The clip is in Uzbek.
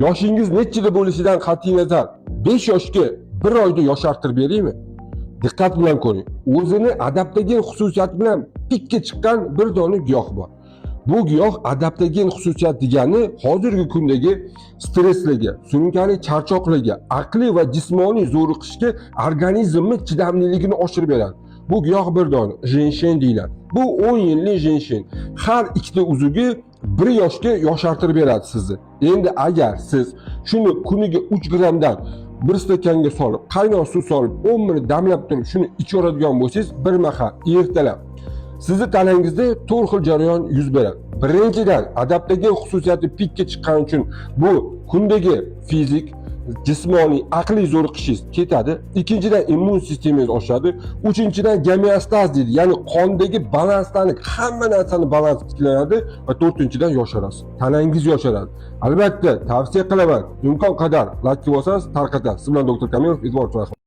Yoshingiz nechida bo'lishidan qat'iy nazar, 5 yoshga bir oyda yoshartirib beraymi? Diqqat bilan ko'ring. O'zini adaptogen xususiyati bilan pikka chiqqan bir dona giyoh bor. Bu giyoh adaptogen xususiyat degani hozirgi kundagi stresslarga, surunkali charchoqlarga, aqliy va jismoniy zo'riqishga organizmni chidamliligini oshirib beradi. Bu giyoh bir dona жень deyiladi. Bu 10 yillik женьшень. Har ikkita uzugi bir yoshga yoshartirib beradi sizni. Endi agar siz shuni kuniga 3 grammdan bir stakanga solib, qaynoq suv solib, 10 minut damlab turib shuni ichaveradigan bo'lsangiz, bir mahal ertalab sizni tanangizda to'rt xil jarayon yuz beradi. Birinchidan, adaptogen xususiyati pikka chiqqani uchun bu kundagi fizik, jismoniy, aqliy zo'riqishingiz ketadi. Ikkinchidan, immun sistemangiz oshadi. Uchinchidan, gomeostaz deydi, ya'ni qondagi balanslanib, hamma narsani balans tiklanadi va to'rtinchidan, yosharasiz. Tanangiz yosharadi. Albatta, tavsiya qilaman. Imkon qadar laykni bosasiz, tarqatasiz. Siz bilan doktor Kamilov, e'tibor uchun rahmat.